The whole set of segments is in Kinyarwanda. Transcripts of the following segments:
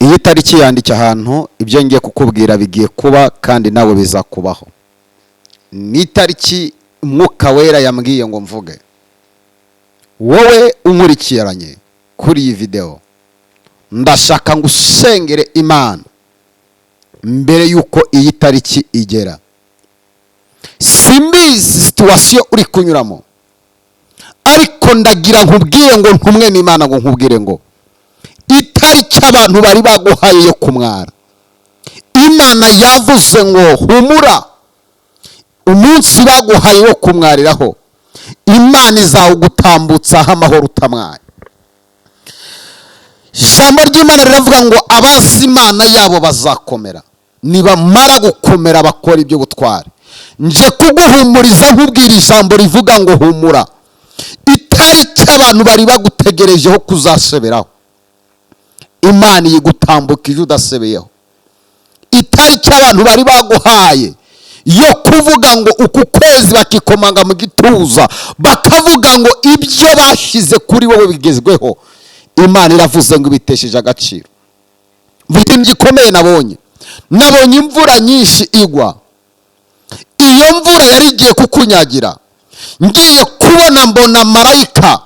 Iyi tariki yandike ahantu, ibyo ngiye kukubwira bigiye kuba kandi nawe bizakubaho. Ni itariki Umwuka Wera yambwiye ngo mvuge. Wowe unkurikiranye kuri iyi videwo, ndashaka ngo usengere Imana mbere y'uko iyi tariki igera. Simbizi situation uri kunyuramo, ariko ndagira nkubwire ngo ntumwe n'Imana ngo nkubwire ngo itariki abantu bari baguhaye yo kumwara, Imana yavuze ngo humura, umunsi baguhaye wo kumwariraho, Imana izawugutambutsaho amahoro utamwaye. Ijambo ry'Imana riravuga ngo abazi Imana yabo bazakomera, nibamara gukomera bakora iby'ubutwari. Nje kuguhumuriza nkubwira ijambo rivuga ngo humura, itariki abantu bari bagutegerejeho kuzaseberaho, Imana iyigutambukije udasebeyeho. Itariki abantu bari baguhaye yo kuvuga ngo uku kwezi, bakikomanga mu gituza bakavuga ngo ibyo bashyize kuri wowe bigezweho, Imana iravuze ngo ibitesheje agaciro. Ikintu gikomeye nabonye, nabonye imvura nyinshi igwa. Iyo mvura yari igiye kukunyagira. Ngiye kubona mbona marayika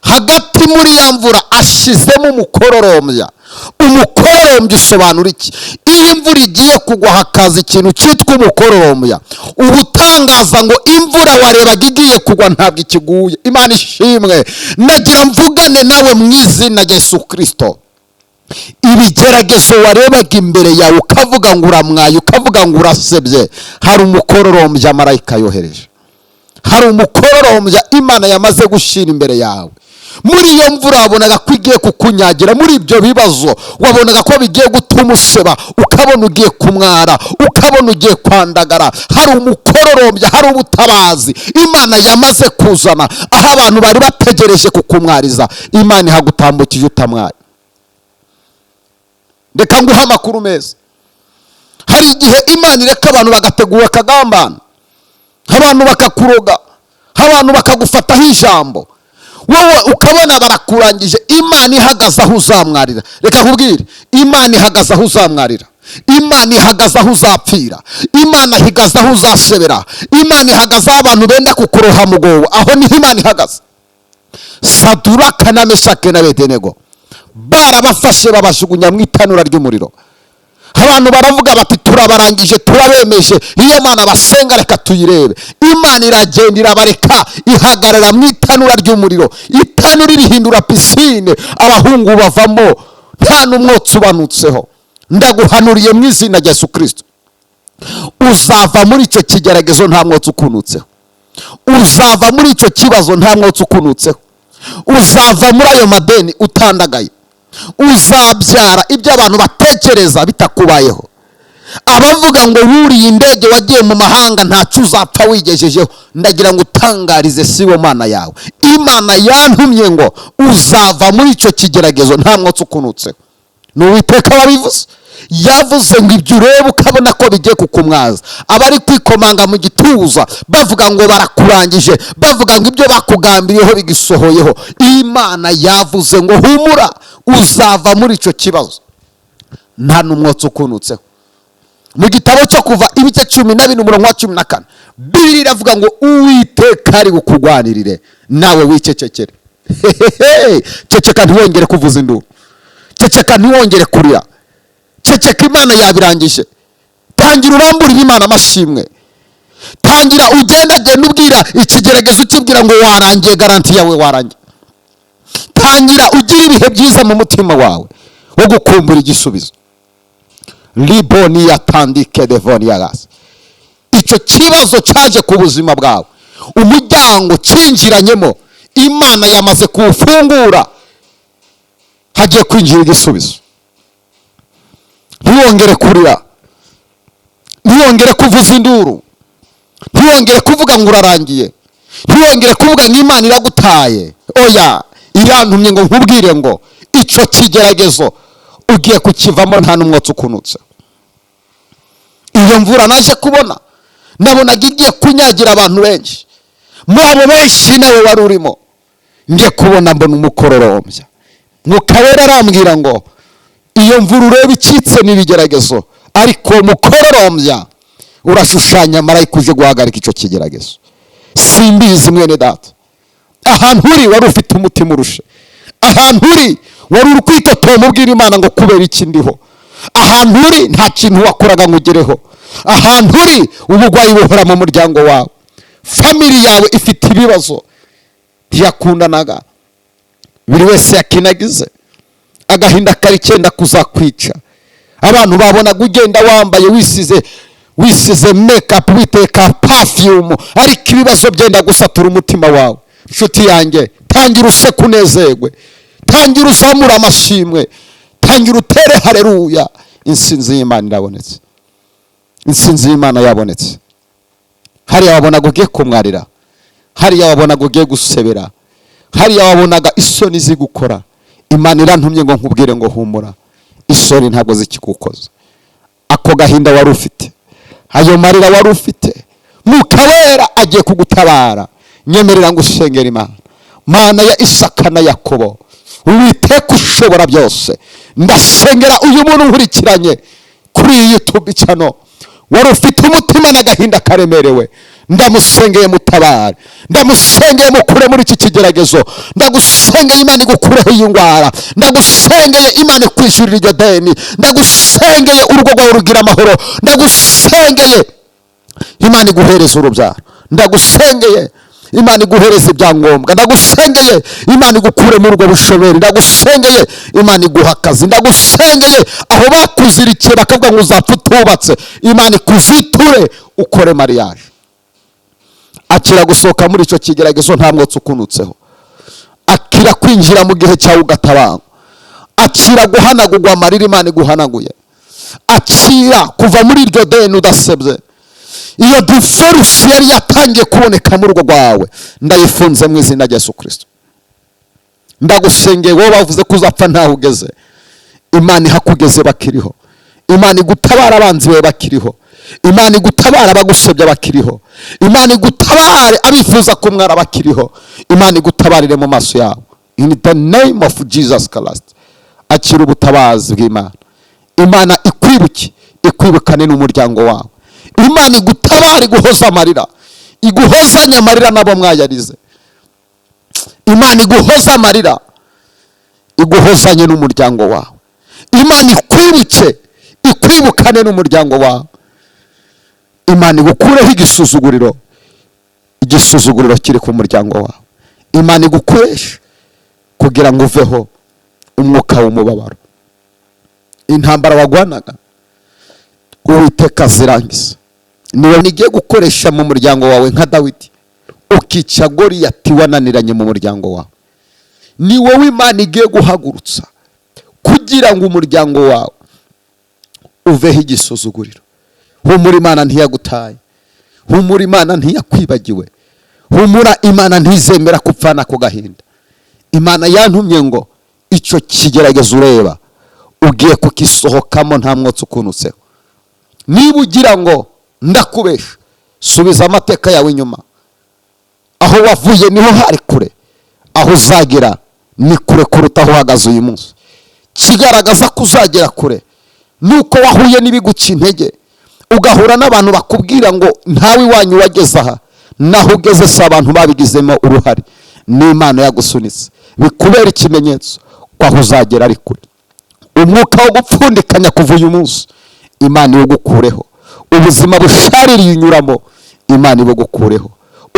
hagati muri ya mvura ashyizemo umukororombya. Umukororombya usobanura iki? Iyo imvura igiye kugwa hakaza ikintu cyitwa umukororombya, uba utangaza ngo imvura warebaga igiye kugwa ntabwo ikiguye. Imana ishimwe. Nagira mvugane nawe mu izina rya Yesu Kirisito. Ibigeragezo warebaga imbere yawe ukavuga ngo uramwaye, ukavuga ngo urasebye, hari umukororombya marayika yohereje, hari umukororombya Imana yamaze gushyira imbere yawe. Muri iyo mvura wabonaga ko igiye kukunyagira, muri ibyo bibazo wabonaga ko bigiye gutuma useba, ukabona ugiye kumwara, ukabona ugiye kwandagara, hari umukororombya, hari ubutabazi Imana yamaze kuzana. Aho abantu bari bategereje kukumwariza, Imana ihagutambukije utamwaye. Reka nguhe amakuru meza. Hari igihe Imana ireka abantu bagategura akagambana, abantu bakakuroga, abantu bakagufataho ijambo, wowe ukabona barakurangije. Imana ihagaze aho uzamwarira. Reka nkubwire, Imana ihagaze aho uzamwarira, Imana ihagaze aho uzapfira, Imana ihagaze aho uzasebera, Imana ihagaze aho abantu benda kukuroha mugowe. Aho niho Imana ihagaze. Saduraka na Meshake na Bedenego barabafashe babajugunya mu itanura ry'umuriro. Abantu baravuga bati turabarangije, turabemeje, iyo Mana basenga reka tuyirebe. Imana iragenda irabareka, ihagarara mu itanura ry'umuriro, itanura irihindura pisine, abahungu bavamo nta n'umwotsi ubanutseho. Ndaguhanuriye mu izina rya Yesu Kirisito, uzava muri icyo kigeragezo nta mwotsi ukunutseho, uzava muri icyo kibazo nta mwotsi ukunutseho, uzava muri ayo madeni utandagaye, uzabyara ibyo abantu batekereza bitakubayeho. Abavuga ngo wuriye indege wagiye mu mahanga ntacyo uzapfa wigejejeho, ndagira ngo utangarize si wo Mana yawe. Imana yantumye ngo uzava muri icyo kigeragezo nta mwotsi ukunutseho. Ni Uwiteka wabivuze. Yavuze ngo ibyo ureba ukabona ko bigiye kukumwaza, abari kwikomanga mu gituza bavuga ngo barakurangije, bavuga ngo ibyo bakugambiriyeho bigisohoyeho, Imana yavuze ngo humura, uzava muri icyo kibazo nta n'umwotsi ukunutseho. Mu gitabo cyo Kuva ibice 14 umurongo wa 14, Bibiliya iravuga ngo Uwiteka ari bukurwanirire nawe wicecekere. Hehehe, ceceka ntiwongere kuvuza induru, ceceka ntiwongere kurira, ceceka, Imana yabirangije. Tangira uramburire Imana amashimwe, tangira ugendagenda ubwira ikigeragezo, ukibwira ngo warangiye, garantie yawe warangiye. Tangira ugire ibihe byiza mu mutima wawe wo gukumbura igisubizo. Liboni yatandike devoni yarasi. Icyo kibazo cyaje ku buzima bwawe, umuryango cyinjiranyemo, Imana yamaze kuwufungura, hagiye kwinjira igisubizo. Ntiwongere kurira, ntiwongere kuvuza induru, ntiwongere kuvuga ngo urarangiye, ntiwongere kuvuga ngo Imana iragutaye. Oya, irantumye ngo nkubwire ngo icyo kigeragezo ugiye kukivamo nta n'umwotsi ukunutse. Iyo mvura naje kubona, nabonaga igiye kunyagira abantu benshi. Muri abo benshi nawe wari urimo. Ngiye kubona mbona umukororombya. Mwuka Wera arambwira ngo Iyo mvura ureba icitse n'ibigeragezo, ariko mukororombya urashushanya marayika uje guhagarika icyo kigeragezo. Simbizi mwene data, ahantu uri wari ufite umutima urushe, ahantu uri wari uri kwitotomba ubwira Imana ngo kubera iki ndiho, ahantu uri nta kintu wakoraga ngo ugereho, ahantu uri uburwayi buhora mu muryango wawe, family yawe ifite ibibazo, ntiyakundanaga, buri wese yakinagize, agahinda kari kenda kuzakwica. Abantu babonaga ugenda wambaye, wisize makeup, witeka perfume, ariko ibibazo byenda gusatura umutima wawe. Inshuti yanjye, tangira useke unezerwe, tangira uzamure amashimwe, tangira utere hareruya. Insinzi y'Imana irabonetse, insinzi y'Imana yabonetse. Hariya wabonaga ugiye kumwarira, hariya wabonaga ugiye gusebera, hariya wabonaga isoni zigukora, Imana irantumye ngo nkubwire ngo humura, isoni ntabwo zikigukoza. Ako gahinda wari ufite, ayo marira wari ufite, Mwuka Wera agiye kugutabara. Nyemerera ngo usengere Imana. Mana ya Isaka na Yakobo, Uwiteka ushobora byose, ndasengera uyu muntu nkurikiranye kuri iyi YouTube channel wari ufite umutima n'agahinda karemerewe. Ndamusengeye, mutabare. Ndamusengeye, mukure muri iki kigeragezo. Ndagusengeye, Imana igukureho iyi ndwara. Ndagusengeye, Imana ikwishyurira iryo deni. Ndagusengeye, urugo rwawe rugira amahoro. Ndagusengeye, Imana iguhereza urubyaro. Ndagusengeye, Imana iguhereza ibyangombwa. Ndagusengeye, Imana igukure muri ubwo bushomeri. Ndagusengeye, Imana iguha akazi. Ndagusengeye, aho bakuzirikiye bakavuga ngo uzapfa utubatse, Imana ikuziture ukore mariage. Akira gusohoka muri icyo kigeragezo nta mwotsi ukunutseho. Akira kwinjira mu gihe cyawe ugatabangwa. Akira guhanagurwa amarira Imana iguhanaguye. Akira kuva muri iryo deni udasebye. Iyo divorce yari yatangiye kuboneka mu rugo rwawe, ndayifunze mu izina rya Yesu Kirisito. Ndagusengeye, wowe bavuze ko uzapfa ntaho ugeze, Imana ihakugeze bakiriho. Imana igutabara abanzi bawe bakiriho. Imana igutabara abagusebya bakiriho. Imana igutabare abifuza kumwara bakiriho. Imana igutabarire mu maso yawe. In the name of Jesus Christ, akira ubutabazi bw'Imana. Imana ikwibuke, ikwibukane n'umuryango wawe. Imana igutabare, iguhoza amarira, iguhozanye amarira nabo mwayarize. Imana iguhoza amarira, iguhozanye n'umuryango wawe. Imana ikwibuke, ikwibukane n'umuryango wawe. Imana igukureho igisuzuguriro, igisuzuguriro kiri ku muryango wawe. Imana igukoreshe kugira ngo uveho umwuka w'umubabaro. Intambara wagwanaga, Uwiteka zirangiza. Niwe nigiye gukoresha mu muryango wawe nka Dawidi, ukica Goriyati wananiranye mu muryango wawe. Ni wowe Imana igiye guhagurutsa kugira ngo umuryango wawe uveho igisuzuguriro. Humura, Imana ntiyagutaye. Humura, Imana ntiyakwibagiwe. Humura, Imana ntizemera kupfana ako gahinda. Imana yantumye ngo icyo kigeragezo ureba ugiye kukisohokamo nta mwotsi ukunutseho. Niba ugira ngo ndakubesha, subiza amateka yawe inyuma. Aho wavuye niho hari kure, aho uzagera ni kure kuruta aho uhagaze uyu munsi. Kigaragaza ko uzagera kure nuko wahuye n'ibiguca intege, ugahura n'abantu bakubwira ngo ntawe iwanyu wageze aha. Naho ugeze si abantu babigizemo uruhare, n'Imana yagusunitse. Bikubera ikimenyetso ko aho uzagera ari kure. Umwuka wo gupfundikanya, kuva uyu munsi Imana iwugukureho. Ubuzima bushaririye unyuramo, Imana ibugukureho.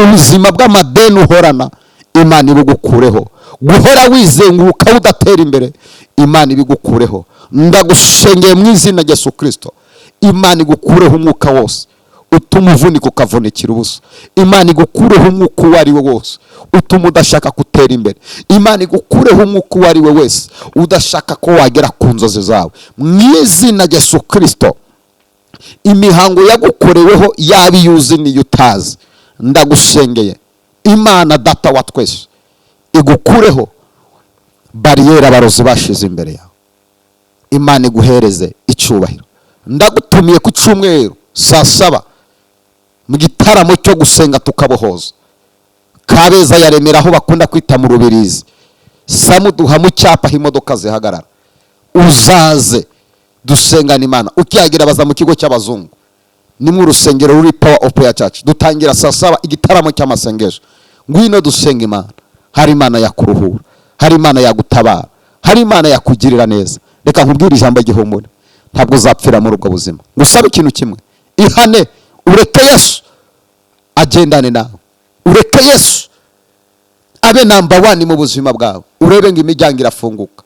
Ubuzima bw'amadeni uhorana, Imana ibugukureho. Guhora wizenguruka udatera imbere, Imana ibigukureho. Ndagushengeye mu izina rya Yesu Kirisito, Imana igukureho umwuka wose utuma uvunika ukavunikira ubusa. Imana igukureho umwuka uwo ari we wose utuma udashaka gutera imbere. Imana igukureho umwuka uwo ari we wese udashaka ko wagera ku nzozi zawe mu izina rya Yesu Kirisito. Imihango yagukoreweho, yaba iyo uzi n'iyo utazi, ndagusengeye, Imana Data wa twese igukureho bariyeri abarozi bashize imbere yawe. Imana iguhereze icyubahiro. Ndagutumiye ku cyumweru saa 7 mu gitaramo cyo gusenga tukabohoza, Kabeza ya Remera, aho bakunda kwita mu Rubirizi, Samuduha, mu cyapa aho imodoka zihagarara. Uzaze dusengana Imana. Ukihagera baza mu kigo cy'abazungu, nimwe urusengero ruri Power of Prayer Church. Dutangira saa 7 igitaramo cy'amasengesho. Ngwino dusenga Imana. Hari Imana yakuruhura, hari Imana yagutabara, hari Imana yakugirira neza. Reka nkubwire ijambo ry'ihumure: ntabwo uzapfira muri ubwo buzima. Ngusabe ikintu kimwe: ihane, ureke Yesu agendane nawe, ureke Yesu abe number one mu buzima bwawe, urebe ngo imiryango irafunguka.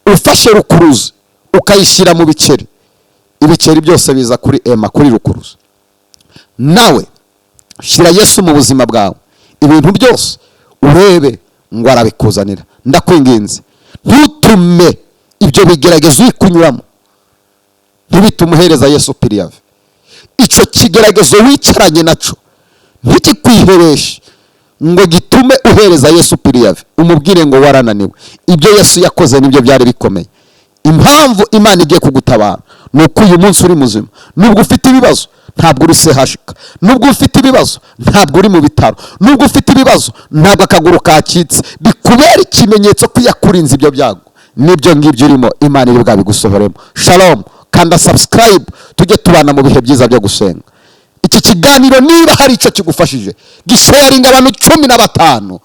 Ufashe rukuruzi ukayishyira mu biceri, ibiceri byose biza kuri ema kuri rukuruzi. Nawe shyira Yesu mu buzima bwawe, ibintu byose urebe ngo arabikuzanira. Ndakwinginze, ntutume ibyo bigeragezo uri kunyuramo ntibitume uhereza Yesu préavis. Icyo kigeragezo wicaranye nacyo ntikikwihereshe ngo gitume uhereza Yesu préavis, umubwire ngo warananiwe. Ibyo Yesu yakoze nibyo byari bikomeye. Impamvu Imana igiye kugutabara ni uko uyu munsi uri muzima. Nubwo ufite ibibazo, ntabwo uri sehashika. Nubwo ufite ibibazo, ntabwo uri mu bitaro. Nubwo ufite ibibazo, ntabwo akaguru kacitse. Bikubera ikimenyetso ko yakurinze ibyo byago n'ibyo ngibyo urimo, Imana iri bwabigusohoremo. Shalom. Kanda subscribe, tujye tubana mu bihe byiza byo gusenga. Iki kiganiro niba hari icyo kigufashije, gisharinga abantu 15,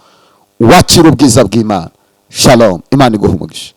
wakira ubwiza bw'Imana. Shalom, Imana iguha umugisha.